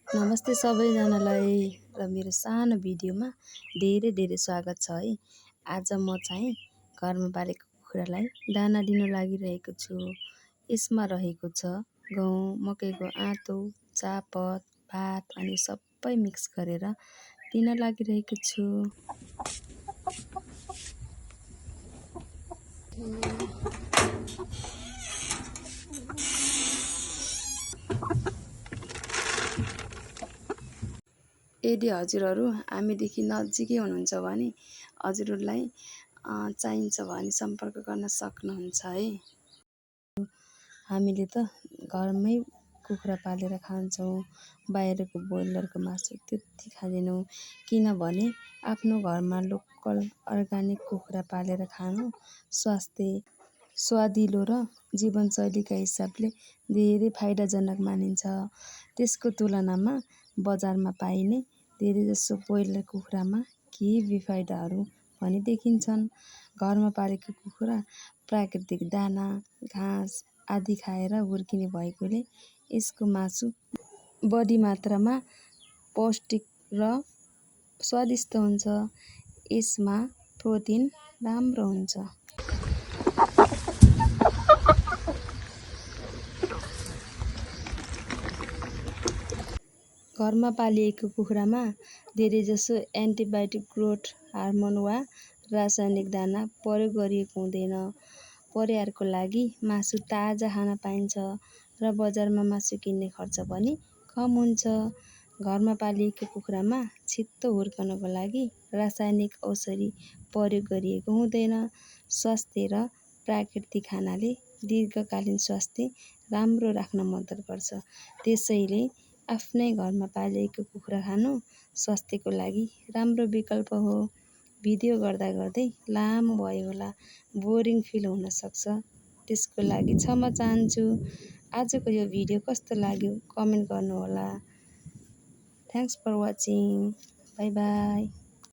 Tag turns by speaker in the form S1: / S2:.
S1: नमस्ते सबैजनालाई र मेरो सानो भिडियोमा धेरै स्वागत छ है। आज म चाहिँ घरमा पालेको कुखुरालाई दाना दिन लागिरहेको छु। यसमा रहेको छ गहुँ, मकैको आँतो, चापत, भात अनि सबै मिक्स गरेर दिन लागिरहेको छु। यदि हजुरहरू हामीदेखि नजिकै हुनुहुन्छ भने हजुरहरूलाई चाहिन्छ भने सम्पर्क गर्न सक्नुहुन्छ है। हामीले त घरमै कुखुरा पालेर खान्छौँ, बाहिरको ब्रोइलरको मासु त्यति खाँदैनौँ। किनभने आफ्नो घरमा लोकल अर्ग्यानिक कुखुरा पालेर खानु स्वादिलो र जीवनशैलीका हिसाबले धेरै फाइदाजनक मानिन्छ। त्यसको तुलनामा बजारमा पाइने धेरैजसो ब्रोइलर कुखुरामा केही बेफाइदाहरू पनि देखिन्छन्। घरमा पालेको कुखुरा प्राकृतिक दाना, घाँस आदि खाएर हुर्किने भएकोले यसको मासु बढी मात्रामा पौष्टिक र स्वादिष्ट हुन्छ। यसमा प्रोटिन राम्रो हुन्छ। घरमा पालिएको कुखुरामा धेरैजसो एन्टिबायोटिक, ग्रोथ हार्मोन वा रासायनिक दाना प्रयोग गरिएको हुँदैन। परिवारको लागि मासु ताजा खान पाइन्छ र बजारमा मासु किन्ने खर्च पनि कम हुन्छ। घरमा पालिएको कुखुरामा छिट्टो हुर्कनको लागि रासायनिक औषधि प्रयोग गरिएको हुँदैन। स्वास्थ्य र प्राकृतिक खानाले दीर्घकालीन स्वास्थ्य राम्रो राख्न मद्दत गर्छ। त्यसैले आफ्नै घरमा पालिएको कुखुरा खानु स्वास्थ्यको लागि राम्रो विकल्प हो। भिडियो गर्दै लामो भयो होला, बोरिङ फिल हुन सक्छ, त्यसको लागि क्षमा चाहन्छु। आजको यो भिडियो कस्तो लाग्यो कमेन्ट गर्नुहोला। Thanks for watching. Bye by.